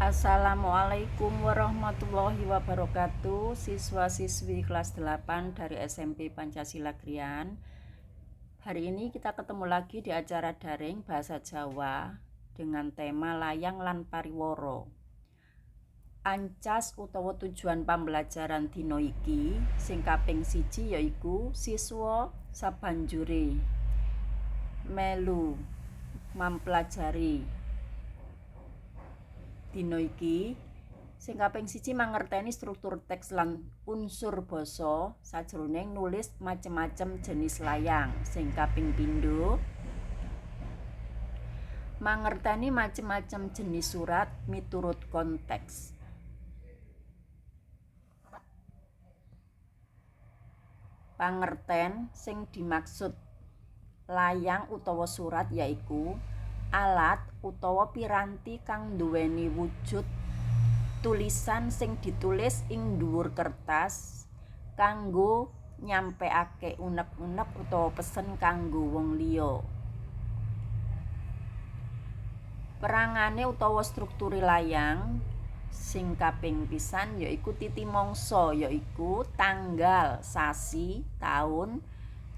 Assalamualaikum warahmatullahi wabarakatuh. Siswa-siswi kelas 8 dari SMP Pancasila Krian. Hari ini kita ketemu lagi di acara daring Bahasa Jawa dengan tema layang lan pariwara. Ancas utawa tujuan pembelajaran dina iki sing kaping 1 yaiku siswa sabanjure melu mempelajari dina iki sing kaping 1 mangerteni struktur teks lan unsur basa sajroning nulis macem-macem jenis layang. Sing kaping pindho mangerteni macem-macem jenis surat miturut konteks. Pangerten sing dimaksud layang utawa surat yaiku alat utawa piranti kang nduweni wujud tulisan sing ditulis ing dhuwur kertas kanggo nyampekake unek-unek utawa pesen kanggo wong liya. Perangane utawa strukture layang sing kaping pisan yaiku titi mangsa, yaiku tanggal, sasi, taun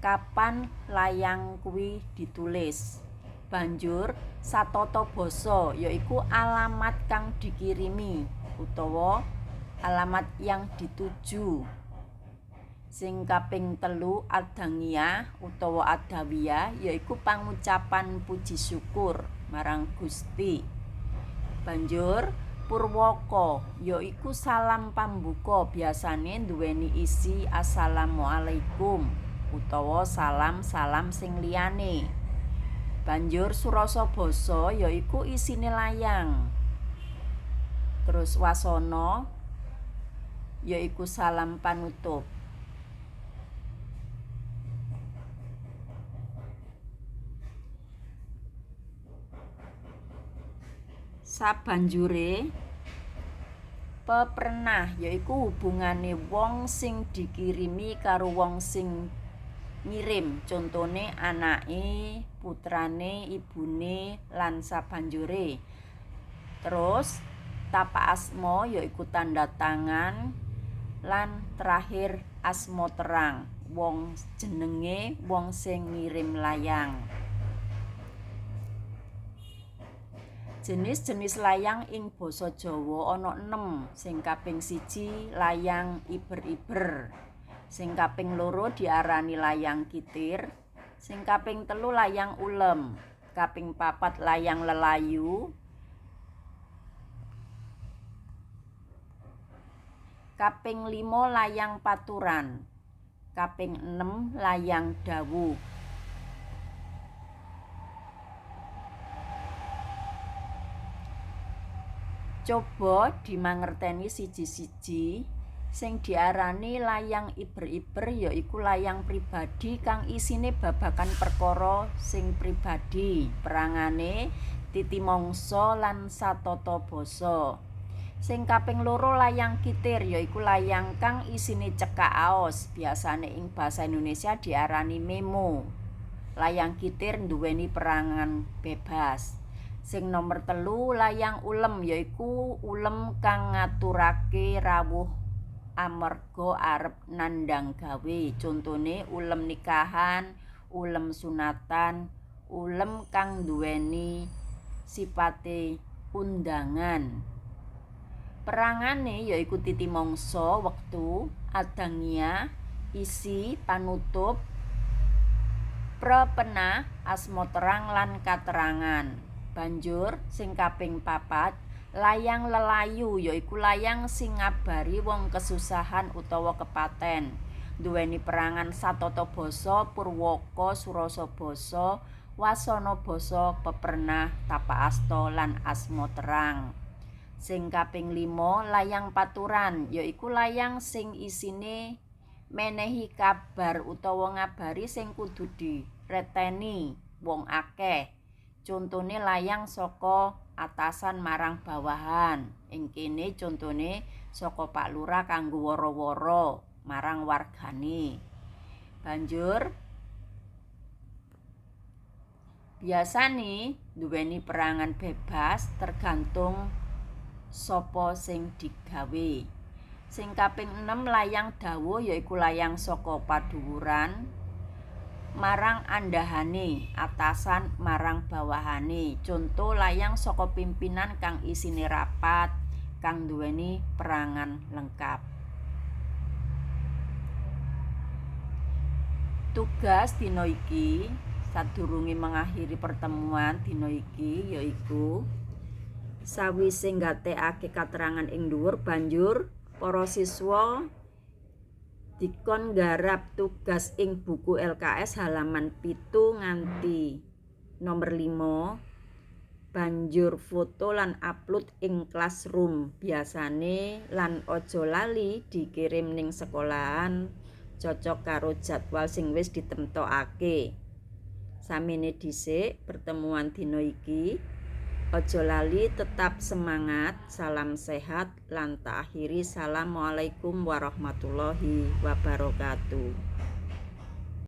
kapan layang kuwi ditulis. Banjur satata basa yaiku alamat kang dikirimi utawa alamat yang dituju. Sing kaping 3 adangiyah utawa adawiyah yaiku pangucapan puji syukur marang Gusti. Banjur purwaka yaiku salam pambuka, biasane nduweni isi assalamualaikum utawa salam-salam sing liyane. Banjur surasa basa yaiku isine layang. Terus wasana yaiku salam panutup. Sabanjure peprenah yaiku hubungane wong sing dikirimi karo wong sing ngirim, contone anake, putrane, ibune lan sabanjure. Terus tapak asma yaiku tanda tangan lan terakhir asma terang, wong jenenge wong sing ngirim layang. Jenis-jenis layang ing basa Jawa ana 6. Sing kaping 1 layang iber-iber. Sing kaping 2 diarani layang kitir. Sing kaping 3 layang ulem. Kaping 4 layang lelayu. Kaping 5 layang paturan. Kaping 6 layang dawuh. Coba dimangerteni siji-siji. Sing diarani layang iber-iber yaiku layang pribadi kang isine babagan perkara sing pribadi, perangane titi mangsa lan satata basa. Sing kaping 2 layang kitir yaiku layang kang isine cekak aos, biasane ing basa Indonesia diarani memo. Layang kitir nduweni perangan bebas. Sing nomor 3 layang ulem yaiku ulem kang ngaturake rawuh amarga arep nandhang gawe, contone ulem nikahan, ulem sunatan, ulem kang nduweni sipate undangan. Perangane yaiku titi mangsa, wektu, adangiyah, isi, panutup, prepenah, asma terang lan katerangan. Banjur sing kaping 4 layang lelayu yaiku layang sing ngabari wong kesusahan utawa kepaten, nduweni perangan satata basa, purwaka, surasa basa, wasana basa, peprenah, tapak asta lan asma terang. Sing kaping 5 layang paturan yaiku layang sing isine menehi kabar utawa ngabari sing kudu direteni wong akeh. Contone layang saka atasan marang bawahan. Ing kene contone saka Pak Lurah kanggo wara-wara marang wargane. Banjur biasane duweni perangan bebas tergantung sapa sing digawe. Sing kaping 6 layang dawuh yaiku layang saka padhuwuran marang andhahane, atasan marang bawahane. Conto layang saka pimpinan kang isine rapat, kang nduweni perangan lengkap. Tugas dina iki sadurunge mengakhiri pertemuan dina iki yaiku sawise nggatekake katerangan ing dhuwur banjur para siswa dikon nggarap tugas ing buku LKS halaman 7 nganti nomor 5, banjur foto lan upload ing Classroom biasane lan aja lali dikirim ning sekolahan cocok karo jadwal sing wis ditemtokake. Samene dhisik pertemuan dina iki. Aja lali tetap semangat, salam sehat lan tak akhiri, assalamualaikum warahmatullahi wabarakatuh.